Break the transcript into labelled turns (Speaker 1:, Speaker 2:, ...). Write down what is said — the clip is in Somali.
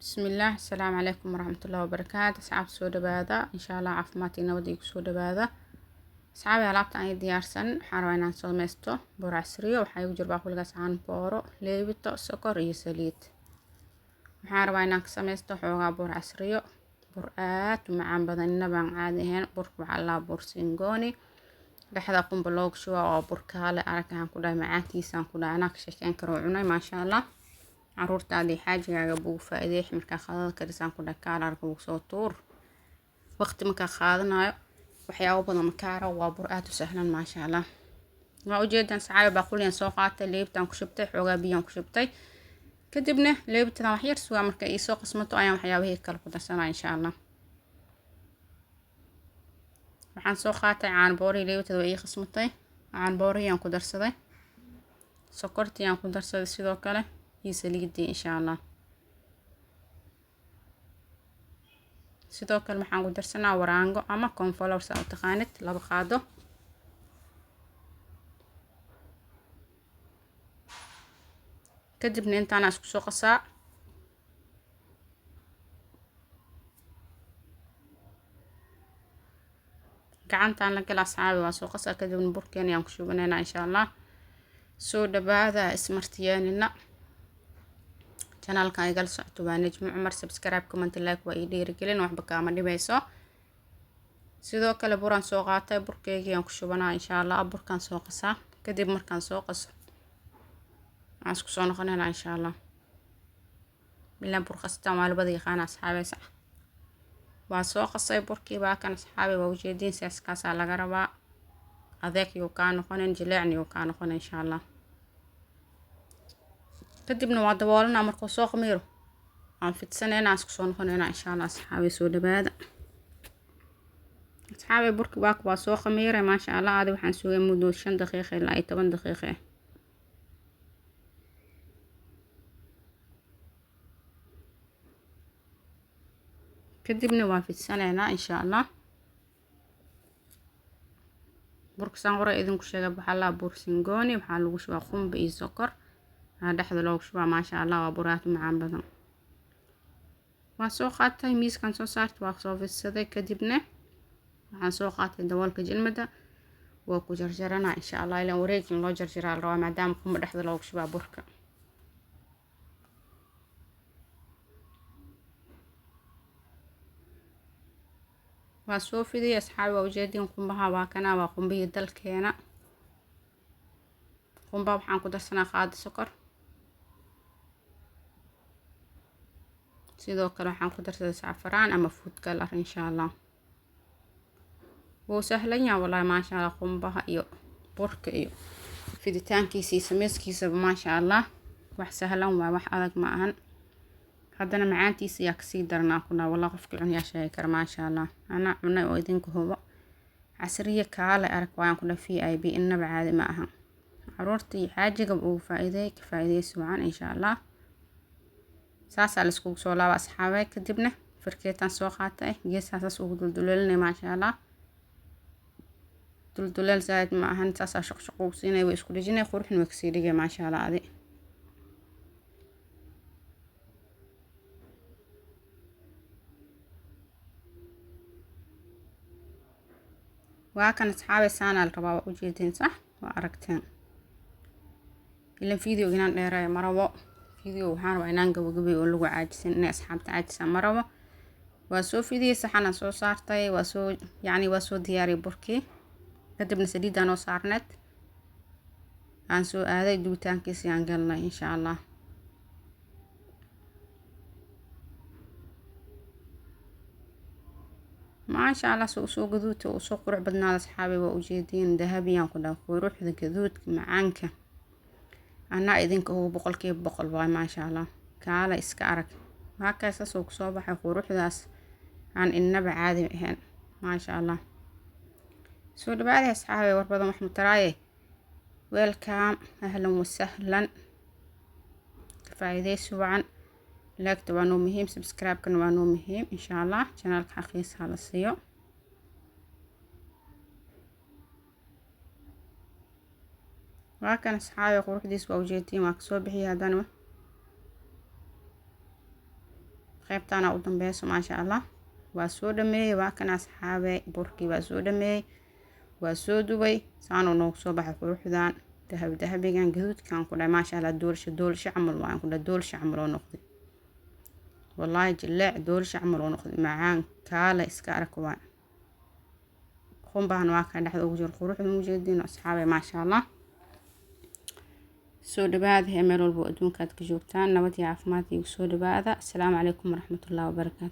Speaker 1: Bismillaah, asalaamu calaykum waraxmatullaahi wabarakaatu. Asxaabta, soo dhawaada. Insha Allah caafimaadkii nabad igu soo dhawaada. Asxaabi, alaabta aan diyaarsan waxaan rabaa inaan sameysto bur casriyo. Waxaa igu jira baaquligaas caan booro, leebito, sokor iyo saliid. Waxaan rabaa inaan ka sameysto xoogaa bur casriyo, bur aad u macaan badan, inaba aan caadi ahayn. Burka waxaa la bur singooni, dhexda qumba loogu shubaa oo bur kaale arag aan ku dhahay, macaankiisaan ku dhahay, anaa ka sheekeyn karo cunay, maasha Allah. Caruurtaadii xaajigaaga buu faa'iideey markaa qadada karisaan ku dhahay, kaal arag ugu soo tuur. Waqti markaa qaadanayo, waxyaabo badan makaara, waa bur aad u sahlan, maasha Allah. Waa ujeedaan sacaabi, baaquliyan soo qaatay, leebtaan ku shubtay, xoogaa biyaan ku shubtay, kadibna leebtadan wax yar sugaa. Marka ii soo qasmato ayaan waxyaabihii kale ku darsanaa, insha Allah. Waxaan soo qaatay caano boorihii, leebtada waa ii qasmatay, caano boorihii aan ku darsaday, sokortii aan ku darsaday, sidoo kale iyo saliidii, insha Allah. Sidoo kale waxaan ku darsanaa waraango ama cornflour saa u taqaanid, 2 qaado. Kadibna intaana isku soo qasaa. Gacantaan la gala asxaabi, waa soo qasaa, kadibna burkeena ayaan ku shubanaynaa, insha Allah. Soo dhawaada, ismartiyeenina. Channelkan igala socoto waa Najmi Cumar. Subscribe, comment, like waa ii dhiirigelin, waxba kaama dhibayso. Sidoo kale buraan soo qaatay, burkeygii aan ku shubanaa, insha Allah. Burkaan soo qasaa, kadib markaan soo qaso waxaan isku soo noqonaynaa, insha Allah. Bilaan bur qastaan waa labada yaqaana asxaabeysa. Waa soo qasay burkii, baa kan asxaabi, waa ujeediin, seeskaasaa laga rabaa. Adeeg yuu kaa noqonin, jileecna yuu kaa noqonin, insha Allah. Kadibna waa daboolanaa, markuu soo qamiiro waan fidsaneynaa, isku soo noqoneynaa, insha Allah. Asxaabi, soo dhawaada. Asxaabi, burki waa soo qamiiray, maasha Allah. Adi waxaan sugay muddo 5 daqiiqo ilaa iyo 10 daqiiqo ah. Kadibna waan fidsaneynaa, insha Allah. Burka saan hore idinku sheegay waxaa la bur singooni, waxaa lagu shubaa qumba iyo sokor, waxaa dhexda loogu shubaa, maasha Allah. Waa bur aad u macaan badan. Waan soo qaatay, miiskan soo saartay, waa soo fidsaday. Kadibna waxaan soo qaatay daboolka jilmada, waa ku jarjaranaa, insha Allah. Ilaan wareegin loo jarjaraa la rabaa, maadaama qumba dhexda loogu shubaa burka. Waa soo fidiyay asxaabi, waa ujeediin qumbaha, waa kana, waa qumbihii dalkeena. Qumbaha waxaan ku darsanaa qaado sokor, sidoo kale waxaan ku darsaday safaraan ama food color, insha Allah. Wuu sahlan yahay wallahi, maasha Allah. Qumbaha iyo burka iyo fiditaankiisa iyo sameyskiisaba, maasha Allah, wax sahlan waa, wax adag ma ahan. Haddana macaantiisa ayaa kasii daranaa ku dhaha, wallah, qofkii cunyaa sheegi kara, maasha Allah. Anaa cunay oo idinka hubo. Casriye kaale arag waayaan ku dhaha, VIP, innaba caadi ma aha. Caruurta iyo xaajiga ugu faa'iideey, ka faa'iideysi wacan, insha Allah. Saasaa la iskugu soo laaba asxaabay. Kadibna farkeetaan soo qaatay, geesaa saas ugu dulduleelinay, maasha Allah. Dulduleel zaaid ma ahan, saasaa shuqshuq ugu siinay, way isku dhejinay, quruxna way kasii dhigay, maasha Allah. Adi waa kan asxaabay, saanaa la rabaa, waa ujeedeen, sax, waa aragteen. Ilan video inaan dheereeyo ma rabo, video waxaan rabaa inaan gabagabay oo lagu caajisan, inay asxaabta caajisaan ma rabo. Waa soo fidiyey, saxanaan soo saartay, waa soo yacni waa soo diyaariyay burkii. Kadibna saliidaan oo saarneed aan soo aaday, dubitaankiisii aan galnay, insha Allah. Maasha Allah, soo usoo gaduudta oo usoo qurux badnaada asxaabi, waa ujeediin, dahabiyaan ku dhaha, quruxda gaduudka macaanka anaa idinka ugu 100% waay, maasha Allah. Kaala iska arag, waa kaas oo kusoo baxay, quruxdaas aan innaba caadi ahayn, maasha Allah. Soo dhawaada asxaabi, war badan wax mataraaye. Welcome, ahlan wasahlan, ka faa'iidaysi wacan. Like-ta waa noo muhiim, subscribe-kana waa noo muhiim, insha Allah. Channelka xaqiisa hala siiyo. Waa kan asxaabi, quruxdiis waa ujeediin, waa kasoo bixiyay haddana. Qaybtaana u dambeyso, maasha Allah. Waa soo dhameeyey, waa kana asxaabe, burkii waa soo dhameeyey, waa soo dubay. Saanuu noogu soo baxay quruxdan, dahabi dahabigan, gaduudkan ku dhahay, maasha Allah. Doolasho doolasho camal waan ku dhahay, doolasho camal oo noqday, wallaahi jileec doolasho camal oo noqday, macaan kaale iska arag waa. Qumbahan waa kan dhexda ugu jiro, quruxda ujeediin asxaabe, maasha Allah. Soo dhawaada meel walbo adduunka aad ka joogtaan, nabad iyo caafimaad igu soo dhawaada. Asalaamu calaykum waraxmatullaahi wabarakaatu.